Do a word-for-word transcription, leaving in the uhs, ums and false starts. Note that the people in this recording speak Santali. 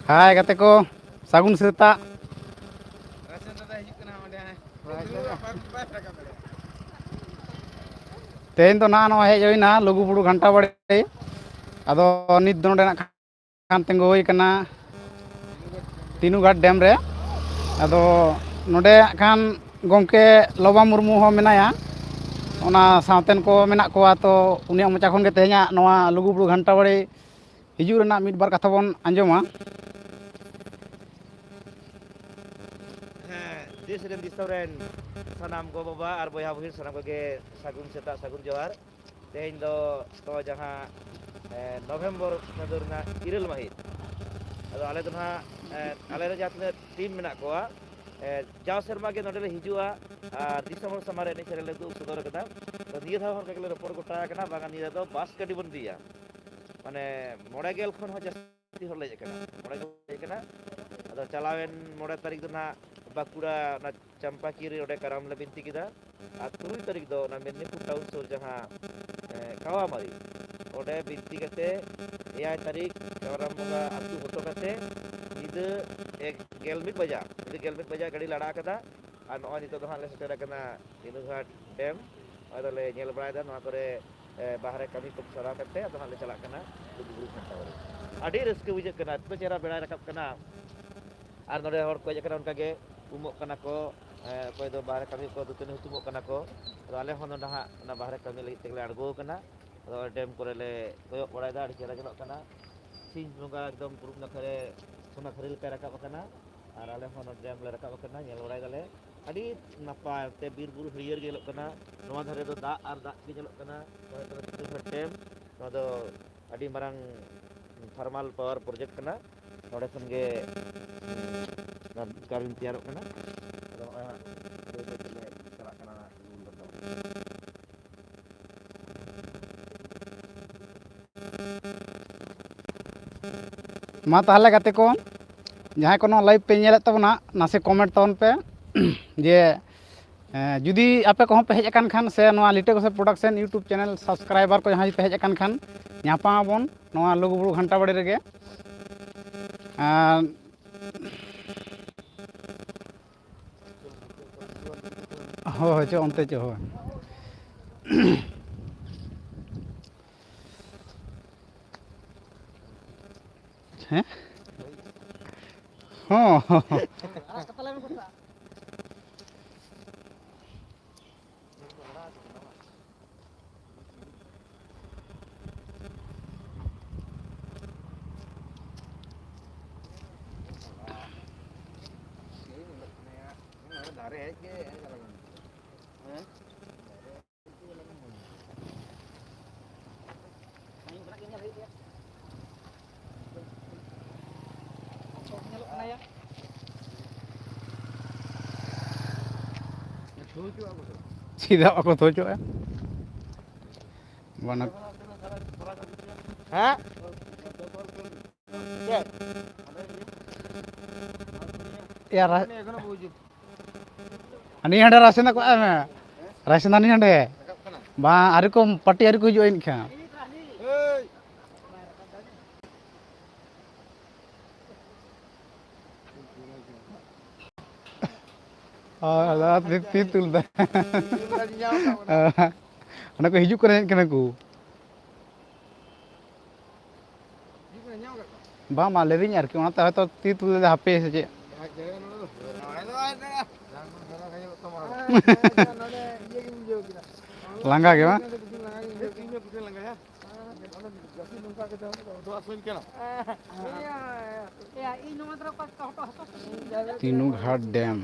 ᱦᱟᱭ ᱜᱟᱛᱮ ᱠᱚ, ᱥᱟᱹᱜᱩᱱ ᱥᱮᱛᱟᱜ᱾ ᱛᱮᱦᱮᱧ ᱫᱚ ᱱᱟᱦᱟᱜ ᱱᱚᱜᱼᱚᱭ ᱦᱮᱡ ᱦᱩᱭᱱᱟ ᱞᱩᱜᱩᱵᱩᱨᱩ ᱜᱷᱟᱱᱴᱟ ᱵᱟᱲᱮ᱾ ᱟᱫᱚ ᱱᱤᱛ ᱫᱚ ᱱᱚᱰᱮ ᱱᱟᱜ ᱠᱷᱟᱱ ᱛᱤᱸᱜᱩ ᱦᱩᱭ ᱠᱟᱱᱟ ᱛᱤᱱᱩ ᱜᱷᱟᱴ ᱰᱮᱢ ᱨᱮ᱾ ᱟᱫᱚ ᱱᱚᱰᱮ ᱦᱟᱸᱜ ᱠᱷᱟᱱ ᱜᱚᱢᱠᱮ ᱞᱚᱵᱟ ᱢᱩᱨᱢᱩ ᱦᱚᱸ ᱢᱮᱱᱟᱭᱟ, ᱚᱱᱟ ᱥᱟᱶᱛᱮᱱ ᱠᱚ ᱢᱮᱱᱟᱜ ᱠᱚᱣᱟ᱾ ᱛᱚ ᱩᱱᱤᱭᱟᱜ ᱢᱚᱪᱟ ᱠᱷᱚᱱ ᱜᱮ ᱛᱮᱦᱮᱧᱟᱜ ᱱᱚᱣᱟ ᱞᱩᱜᱩᱵᱩᱨᱩ ᱜᱷᱟᱱᱴᱟ ᱵᱟᱲᱮ ᱦᱤᱡᱩᱜ ᱨᱮᱱᱟᱜ ᱢᱤᱫ ᱵᱟᱨ ᱠᱟᱛᱷᱟ ᱵᱚᱱ ᱟᱸᱡᱚᱢᱟ᱾ ᱦᱮᱸ, ᱫᱮᱥ ᱨᱮᱱ ᱫᱤᱥᱚᱢ ᱨᱮᱱ ᱥᱟᱱᱟᱢ ᱜᱚ ᱵᱟᱵᱟ ᱟᱨ ᱵᱚᱭᱦᱟ ᱵᱩᱦᱤᱱ ᱥᱟᱱᱟᱢ ᱠᱚᱜᱮ ᱥᱟᱹᱜᱩᱱ ᱥᱮᱛᱟᱜ, ᱥᱟᱹᱜᱩᱱ ᱡᱚᱦᱟᱨ᱾ ᱛᱮᱦᱮᱧ ᱫᱚ ᱛᱚ ᱡᱟᱦᱟᱸ, ᱮ, ᱱᱚᱵᱷᱮᱢᱵᱚᱨ ᱪᱟᱸᱫᱳ ᱨᱮᱱᱟᱜ ᱤᱨᱟᱹᱞ ᱢᱟᱹᱦᱤᱛ᱾ ᱟᱫᱚ ᱟᱞᱮ ᱫᱚ ᱱᱟᱦᱟᱜ, ᱮ, ᱟᱞᱮ ᱨᱮ ᱡᱟᱦᱟᱸ ᱛᱤᱱᱟᱹᱜ ᱴᱤᱢ ᱢᱮᱱᱟᱜ ᱠᱚᱣᱟ, ᱮ, ᱡᱟᱣ ᱥᱮᱨᱢᱟ ᱜᱮ ᱱᱚᱸᱰᱮ ᱞᱮ ᱦᱤᱡᱩᱜᱼᱟ ᱟᱨ ᱫᱤᱥᱚᱢ ᱦᱚᱲ ᱥᱟᱢᱟᱝ ᱨᱮ ᱮᱱᱮᱡ ᱥᱮᱨᱮᱧ ᱞᱮ ᱩᱫᱩᱜ ᱥᱚᱫᱚᱨ ᱠᱟᱫᱟ᱾ ᱛᱚ ᱱᱤᱭᱟᱹ ᱫᱷᱟᱣ ᱦᱚᱸ ᱚᱱᱠᱟ ᱜᱮᱞᱮ ᱨᱚᱯᱚᱲ ᱜᱚᱴᱟ ᱟᱠᱟᱱᱟ, ᱵᱟᱝᱟ ᱱᱤᱭᱟᱹ ᱫᱷᱟᱣ ᱫᱚ ᱵᱟᱥ ᱜᱟᱹᱰᱤ ᱵᱚᱱ ᱤᱫᱤᱭᱟ᱾ ᱢᱟᱱᱮ ᱢᱚᱬᱮ ᱜᱮᱞ ᱠᱷᱚᱱ ᱦᱚᱸ ᱡᱟᱹᱥᱛᱤ ᱦᱚᱲ ᱞᱮ ᱦᱮᱡ ᱟᱠᱟᱱᱟ, ᱢᱚᱬᱮ ᱜᱮᱞ ᱦᱮᱡ ᱟᱠᱟᱱᱟ᱾ ᱟᱫᱚ ᱪᱟᱞᱟᱣᱮᱱ ᱢᱚᱬᱮ ᱛᱟᱹᱨᱤᱠᱷ ᱫᱚ ᱱᱟᱦᱟᱜ ᱵᱟᱸᱠᱩᱲᱟ ᱚᱱᱟ ᱪᱟᱢᱯᱟᱠᱤᱨᱤ ᱚᱸᱰᱮ ᱠᱟᱨᱟᱢ ᱞᱮ ᱵᱤᱱᱛᱤ ᱠᱮᱫᱟ᱾ ᱟᱨ ᱛᱩᱨᱩᱭ ᱛᱟᱹᱨᱤᱠᱷ ᱫᱚ ᱚᱱᱟ ᱢᱮᱫᱽᱱᱤᱯᱩᱨ ᱴᱟᱣᱩᱱ ᱥᱩᱨ ᱡᱟᱦᱟᱸ, ᱮ, ᱠᱟᱣᱟᱢᱟᱨᱤ, ᱚᱸᱰᱮ ᱵᱤᱱᱛᱤ ᱠᱟᱛᱮ ᱮᱭᱟᱭ ᱛᱟᱹᱨᱤᱠᱷ ᱠᱟᱨᱟᱢ ᱵᱚᱸᱜᱟ ᱟᱹᱛᱩ ᱦᱚᱴᱚ ᱠᱟᱛᱮ ᱧᱤᱫᱟᱹ ᱮᱠ, ᱜᱮᱞ ᱢᱤᱫ ᱵᱟᱡᱟ, ᱧᱤᱫᱟᱹ ᱜᱮᱞ ᱢᱤᱫ ᱵᱟᱡᱟ ᱜᱟᱹᱰᱤ ᱞᱮ ᱟᱲᱟᱜ ᱟᱠᱟᱫᱟ᱾ ᱟᱨ ᱱᱚᱜᱼᱚᱭ ᱱᱤᱛᱚᱜ ᱫᱚ ᱦᱟᱸᱜ ᱞᱮ ᱥᱮᱴᱮᱨ ᱟᱠᱟᱱᱟ ᱛᱤᱱᱩ ᱜᱷᱟᱴ ᱰᱮᱢ᱾ ᱱᱚᱜᱼᱚᱭ ᱫᱚᱞᱮ ᱧᱮᱞ ᱵᱟᱲᱟᱭᱮᱫᱟ ᱱᱚᱣᱟ ᱠᱚᱨᱮ, ᱮ, ᱵᱟᱦᱨᱮ ᱠᱟᱹᱢᱤ ᱠᱚ ᱥᱟᱨᱟᱣ ᱠᱟᱛᱮ ᱟᱫᱚ ᱦᱟᱸᱜ ᱞᱮ ᱪᱟᱞᱟᱜ ᱠᱟᱱᱟ ᱞᱩᱜᱩᱵᱩᱨᱩ ᱜᱷᱟᱱᱴᱟ ᱵᱟᱲᱮ᱾ ᱟᱹᱰᱤ ᱨᱟᱹᱥᱠᱟᱹ ᱵᱩᱡᱷᱟᱹᱜ ᱠᱟᱱᱟ, ᱮᱛᱚ ᱪᱮᱦᱨᱟ ᱵᱮᱲᱟᱭ ᱨᱟᱠᱟᱵ ᱠᱟᱱᱟ᱾ ᱟᱨ ᱱᱚᱰᱮ ᱦᱚᱲ ᱠᱚ ᱦᱮᱡ ᱟᱠᱟᱱᱟ, ᱚᱱᱠᱟ ᱜᱮ ᱩᱢᱚᱜ ᱠᱟᱱᱟ ᱠᱚ, ᱮ, ᱚᱠᱚᱭ ᱫᱚ ᱵᱟᱦᱨᱮ ᱠᱟᱹᱢᱤ ᱠᱚ ᱫᱟᱹᱛᱟᱹᱱᱤ ᱦᱩᱛᱩᱢᱚᱜ ᱠᱟᱱᱟ ᱠᱚ᱾ ᱟᱫᱚ ᱟᱞᱮ ᱦᱚᱸ ᱱᱚᱰᱮ ᱦᱟᱸᱜ ᱚᱱᱟ ᱵᱟᱦᱨᱮ ᱠᱟᱹᱢᱤ ᱞᱟᱹᱜᱤᱫ ᱛᱮᱜᱮᱞᱮ ᱟᱬᱜᱚ ᱟᱠᱟᱱᱟ᱾ ᱟᱫᱚ ᱰᱮᱢ ᱠᱚᱨᱮ ᱞᱮ ᱠᱚᱭᱚᱜ ᱵᱟᱲᱟᱭᱮᱫᱟ, ᱟᱹᱰᱤ ᱪᱮᱦᱨᱟ ᱧᱮᱞᱚᱜ ᱠᱟᱱᱟ᱾ ᱥᱤᱧ ᱵᱚᱸᱜᱟ ᱮᱠᱫᱚᱢ ᱯᱩᱨᱩᱵ ᱱᱟᱠᱷᱟ ᱨᱮ ᱥᱚᱱᱟ ᱛᱷᱟᱹᱨᱤ ᱞᱮᱠᱟᱭ ᱨᱟᱠᱟᱵ ᱟᱠᱟᱱᱟ᱾ ᱟᱨ ᱟᱞᱮ ᱦᱚᱸ ᱱᱚᱰᱮ ᱰᱮᱢ ᱞᱮ ᱨᱟᱠᱟᱵ ᱟᱠᱟᱱᱟ, ᱧᱮᱞ ᱵᱟᱲᱟᱭ ᱫᱟᱞᱮ᱾ ᱟᱹᱰᱤ ᱱᱟᱯᱟᱭ ᱛᱮ ᱵᱤᱨ ᱵᱩᱨᱩ ᱦᱟᱹᱨᱭᱟᱹᱲ ᱜᱮ ᱧᱮᱞᱚᱜ ᱠᱟᱱᱟ᱾ ᱱᱚᱣᱟ ᱫᱷᱟᱨᱮ ᱫᱚ ᱫᱟᱜ ᱟᱨ ᱫᱟᱜ ᱜᱮ ᱧᱮᱞᱚᱜ ᱠᱟᱱᱟ᱾ ᱱᱚᱣᱟ ᱫᱚ ᱥᱤᱛᱩᱝ ᱰᱮᱢ, ᱱᱚᱣᱟ ᱫᱚ ᱟᱹᱰᱤ ᱢᱟᱨᱟᱝ thermal power project ᱠᱟᱱᱟ᱾ ᱱᱚᱰᱮ ᱠᱷᱚᱱ ᱜᱮ, ᱩᱸ, ᱱᱚᱣᱟ ᱠᱟᱨᱮᱱᱴ ᱛᱮᱭᱟᱨᱚᱜ ᱠᱟᱱᱟ᱾ ᱟᱫᱚ ᱱᱚᱜᱼᱚᱭ ᱦᱟᱸᱜ ᱵᱟᱹᱭ ᱵᱟᱹᱭ ᱛᱮᱞᱮ ᱪᱟᱞᱟᱜ ᱠᱟᱱᱟ ᱦᱟᱸᱜ᱾ ᱢᱟ ᱛᱟᱦᱚᱞᱮ ᱜᱟᱛᱮ ᱠᱚ, ᱡᱟᱦᱟᱸᱭ ᱠᱚ ᱱᱚᱣᱟ live ᱯᱮ ᱧᱮᱞᱮᱫ ᱛᱟᱵᱚᱱᱟ, ᱱᱟᱥᱮ comment ᱛᱟᱵᱚᱱ ᱯᱮ ᱡᱮ ᱦᱮᱸ, ᱡᱩᱫᱤ ᱟᱯᱮ ᱠᱚᱦᱚᱸ ᱯᱮ ᱦᱮᱡ ᱟᱠᱟᱱ ᱠᱷᱟᱱ, ᱥᱮ ᱱᱚᱣᱟ ᱞᱤᱴᱟᱹ ᱜᱚᱥᱮ ᱯᱨᱚᱰᱟᱠᱥᱚᱱ YouTube ᱪᱮᱱᱮᱞ ᱥᱟᱵᱥᱠᱨᱟᱭᱵᱟᱨ ᱠᱚ ᱡᱟᱦᱟᱸᱭ ᱯᱮ ᱦᱮᱡ ᱟᱠᱟᱱ ᱠᱷᱟᱱ, ᱧᱟᱯᱟᱢ ᱟᱵᱚᱱ ᱱᱚᱣᱟ ᱞᱩᱜᱩᱵᱩᱨᱩ ᱜᱷᱟᱱᱴᱟ ᱵᱟᱲᱤ ᱨᱮᱜᱮ᱾ ᱟᱨ ᱦᱳᱭ, ᱦᱳᱭ, ᱪᱚ ᱚᱱᱛᱮ ᱪᱚ, ᱦᱳᱭ᱾ ᱦᱮᱸ? ᱦᱚᱸ᱾ ᱪᱮᱫᱟᱜ ᱵᱟᱠᱚ ᱛᱷᱚ ᱦᱚᱪᱚᱜᱼᱟ? ᱵᱟᱱᱟ- ᱦᱮᱸ? ᱪᱮᱫ? ᱮᱭᱟ, ᱨᱟ-, ᱦᱟᱹᱱᱤ ᱦᱟᱸᱰᱮ ᱨᱟᱥᱮᱱᱟ ᱠᱚ ᱮᱢ᱾ ᱨᱟᱥᱮᱱᱟ ᱦᱟᱹᱱᱤ ᱦᱟᱸᱰᱮ᱾ ᱵᱟᱝ, ᱟᱹᱣᱨᱤ ᱠᱚ ᱯᱟᱴᱤ ᱟᱹᱣᱨᱤ ᱠᱚ ᱦᱤᱡᱩᱜᱼᱟ ᱤᱧ ᱠᱷᱟᱱ᱾ ᱦᱳᱭ, ᱟᱫᱚ ᱛᱤ, ᱛᱤ ᱛᱩᱞ ᱫᱟ᱾ ᱚᱱᱟ ᱠᱚ ᱦᱤᱡᱩᱜ ᱠᱟᱱᱟ, ᱦᱮᱡ ᱠᱟᱱᱟ ᱠᱚ᱾ ᱵᱟᱝ, ᱵᱟᱝ, ᱞᱟᱹᱭᱫᱟᱹᱧ ᱟᱨᱠᱤ, ᱚᱱᱟᱛᱮ ᱦᱚᱭᱛᱚ ᱛᱤ ᱛᱩᱞ ᱞᱮᱫᱟ, ᱦᱟᱯᱮ ᱥᱮ ᱪᱮᱫ? ᱞᱟᱸᱜᱟ ᱜᱮ ᱵᱟᱝ? ᱛᱤᱱᱩ ᱜᱷᱟᱴ ᱰᱮᱢ᱾